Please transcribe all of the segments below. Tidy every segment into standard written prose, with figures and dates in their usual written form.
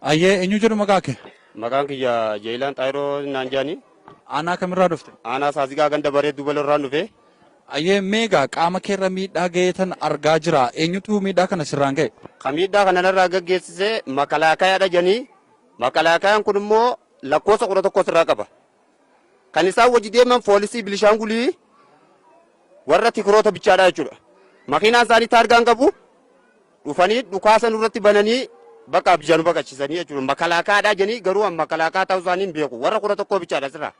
Ayyee, eenyu jedhu maqaa kee? Maqaan kiyya Jeeyilaan Xaayiroo naan jedhani. Aanaa kamirraa dhufte? Aanaa Saasigaa ganda bareedduu balorraan dhufe. Ayyee, meegaa qaama keerra miidhaa ga'ee tan argaa jira. Eenyutu miidhaa kana sirraan ga'e? Ka miidhaa kana narraa gaggeessise makalaakayaadha jedhanii. Makalaakayaan kun immoo lakkoofsa 11 sirraa qaba. Kan isaan wajji deeman foolisii Bilishaangulii warra tikiroota bichaadha jechuudha. Makiinaan isaanii taargaan qabu. Dhufanii dhukaasa nurratti bananii bakka biyya nu baqachisanii jechuudha. Makalaakaadhaa jedhanii garuu an makalaakaa ta'uu isaanii hin beeku. Warra 11 bichaadha asirraa.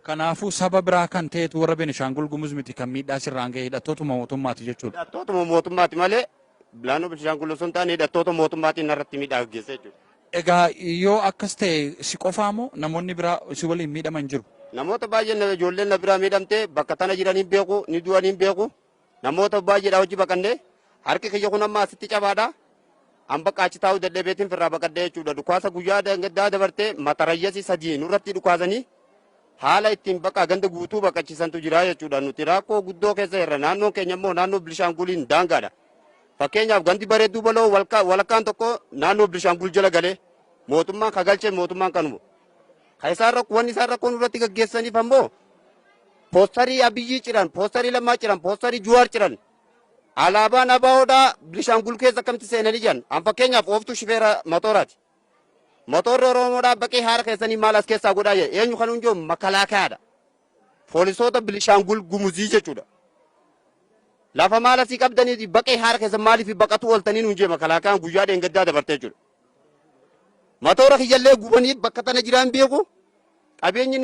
Kanaafuu saba biraa kan ta'etu warra Benishaangul Gumuz miti kan miidhaa sirraan ga'e hidhattootuma mootummaati jechuudha. Hidhattootuma mootummaati malee naannoo Benishaangul osoo hin taane hidhattoota mootummaatiin narratti miidhaa gaggeesse jechuudha. Egaa yoo akkas ta'e si qofaa moo namoonni biraa si waliin miidhaman jiru? Namoota baay'een ijoolleen na biraa miidhamte bakka tana jiran hin beeku, ni du'an hin beeku. Namoota baay'eedha hojii baqannee harki kiyya kun amma asitti cabaadha. An bakka achi taa'uu dadhabeetiin firraa baqadhee jechuudha. Dhukaasa guyyaa gaddaa dabartee matarayyasii sadii nurratti dhukaasanii haala ittiin bakka ganda guutuu baqachiisantu jira jechuudha. Nuti rakkoo guddoo keessa jirra. Naannoon keenya immoo naannoo Bilishaanguliin daangaadha. Fakkeenyaaf gandi bareedduu baloo walakkaan tokko naannoo Bilishaangul jala galee mootummaan ka galchee mootummaan kanuma. Ka isaan rakkoo wanni isaan rakkoo nurratti gaggeessaniif ammoo poostarii Abiyyii ciran, poostarii Lammaa ciran, poostarii Juwaar ciran. Alaabaan ABOdhaa Bilishaangul keessa akkamitti seenanii jiran. An fakkeenyaaf ooftuu shifeera matooraati. Motorri Oromoodhaa baqee haara keessanii maal as keessaa godhaa jedhe. Eenyu kan hunjoo makalaakayaadha. Poolisoota Bilishaangul Gumuzii jechuudha. Lafa maal asii qabdanii baqee haara keessa maaliif baqatuu ooltanii nuun jee makalaakayaan guyyaa dheengaddaa dabartee jechuudha. Matoora kiyyallee gubanii bakka tana jiraan beeku. Qabeenyi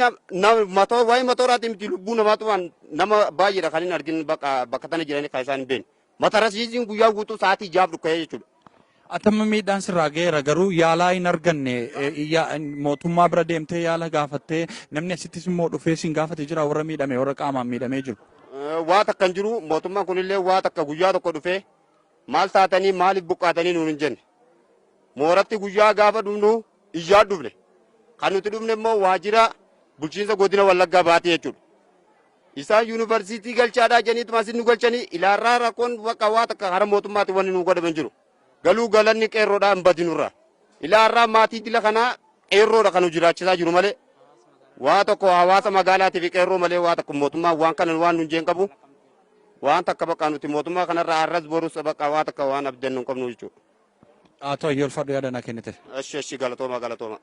matoo waa'ee matooraati miti lubbuu namaatu waan nama baay'eedha kan hin argin bakka bakka tana jiranii kan isaan hin beekne. Matarasiisiin guyyaa guutuu sa'aatii jaaf dhukka'ee jechuudha. Atamma miidhaan sirraa ga'eera garuu yaalaa hin arganne mootummaa bira deemtee yaala gaafattee namni asittis immoo dhufee sin gaafate jira warra miidhame warra qaamaan miidhamee jiru. Waa takka hin jiru mootummaan kunillee waa takka guyyaa tokko dhufee maal taatanii maaliif buqqaatanii nuun hin jenne. Mooratti guyyaa gaafa dhufnu iyyaa dhufne. Kan nuti dhufne immoo waajjira bulchiinsa godina Wallaggaa baatee jechuudha. Isaan yuunivarsiitii galchaadhaa jedhaniituma asin nu galchanii ilaarraa rakkoon bakka waa takka hara mootummaatti wanni nu godhame hin jiru. Galuu galanni qeerroodhaa hin badinurraa. Ilaarraa maatii dila kanaa qeerroodha kan nu jiraachisaa jiru malee waa tokko hawaasa magaalaatii fi qeerroo malee waa tokko mootummaan waan kana waan nu hin jeen qabu. Waan takka bakka nuti mootummaa kanarraa har'as borus bakka waa takka waan abdannu hin qabnu jechuudha. Haa ta'u iyyuu ulfaadhu yaada naa kenniteef. Eshi eshi galatooma galatooma.